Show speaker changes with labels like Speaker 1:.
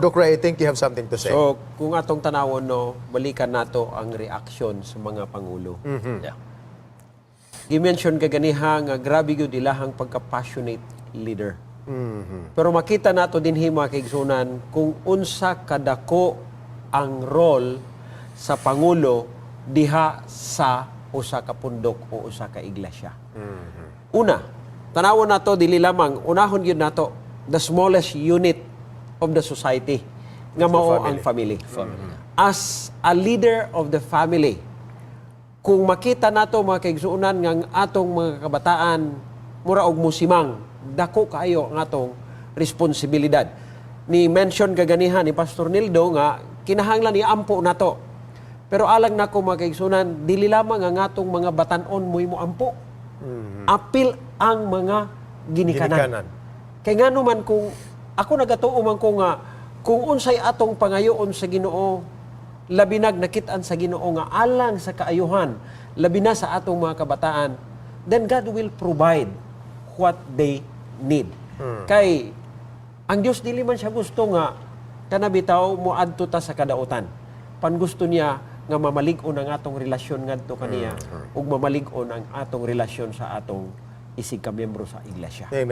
Speaker 1: Doc Ray, I think you have something to say.
Speaker 2: So, kung atong tanawon, no, balikan nato ang reaksyon sa mga pangulo. Gi-mention kaganiha nga grabe gyud ilahang pagka-passionate leader. Pero makita nato dinhi, mga kaigsunan, kung unsa kadako ang role sa pangulo diha sa usa ka pundok o usa ka iglesia. Una, tanawon nato, dili lamang unahon gyud nato the smallest unit of the society nga mao ang family. As a leader of the family, kung makita nato, mga kaigsuonan, nga ang atong mga kabataan mura og musimang, dako kaayo ang atong responsibilidad. Ni mention kaganiha ni Pastor Nildo nga kinahanglan iampo nato. Pero alang nako, mga kaigsuonan, dili lamang ang atong mga batan-on mo'y moampo. Apil ang mga ginikanan.
Speaker 1: Ginikanan.
Speaker 2: Kay ngano man kung ako nagatuo man ko nga kung unsay atong pangayoon sa Ginoo, labi nag nakit-an sa Ginoo nga alang sa kaayuhan, labi na sa atong mga kabataan, then God will provide what they need. Kay ang Dios, dili man siya gusto nga kana bitaw moadto ta sa kadautan. Pan gusto niya nga mamalig-on ang atong relasyon ngadto kaniya ug mamalig-on ang atong relasyon sa atong isig ka miyembro sa iglesia.
Speaker 1: Amen.